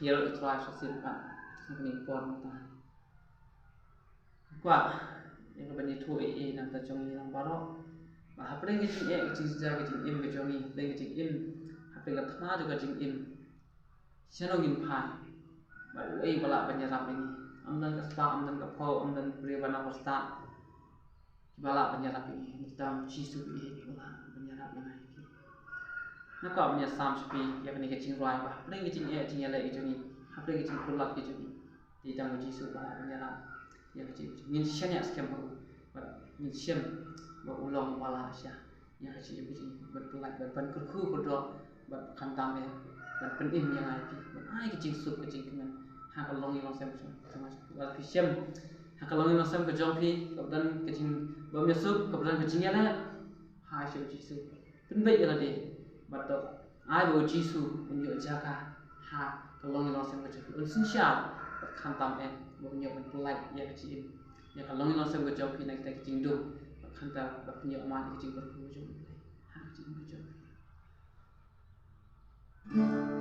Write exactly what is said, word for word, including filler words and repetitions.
Ïa u Trai sa shisien pat ha kane ka por mynta. Kwah ïa ka ban ïathuh ei ei na ka bynta jong ngi lang baroh, ba hapdeng ka jingeh, ka jingjia, ka jingim ka jong ngi, hapdeng ka jingim, hapdeng ka thma jong ka jingim, shano ngin phai? Bad uei ba lah ban ïarap ïa ngi? Ym don ka spah, ym don ka phew, ym don briew ba na pyrshah kiba lah ban ïarap ïa ngi. Ngi tang Jisu ba ïeit ba lah ban ïarap ïa ngi. Nga kwah ban ïasam sha phi ïa kane ka jingrwai ba hapdeng ka jingeh, jingïaleh ka jong ngi, hapdeng ka jingkular ka jong ngi, te tang u Jisu ba lah ban ïarap ïa ka jong ngi. Ngin shaniah skhem ha u, bad ngin shem ba u long uba lah shisha ïa ka jong ngi, ban pyllait, ban, ban kyrkhu kyrdoh, ban khamtam eh, ban pynim ïa ngi, ban ai ka jingsuk ka jingkmen ha ka longïing longsem ka jong ngi. Lada phi shem ha ka longïing longsem ka jong phi kaba don ka jingbymïasuk, kaba don ka jingïaleh, phai sha u Jisu, pynbeit ïa lade, bad to ai ba u Jisu un ïoh jaka ha ka longïing longsem ka jong phi. Un synshar bad khamtam eh ba un ïoh ban pyllait ïa ka jingim, ïa ka longïing longsem ka jong phi na kita ki jingdum, bad khamtam ba phin ïoh mad ïa ka jingkyrkhu ka jong U Blei ha ka jingim ka jong phi.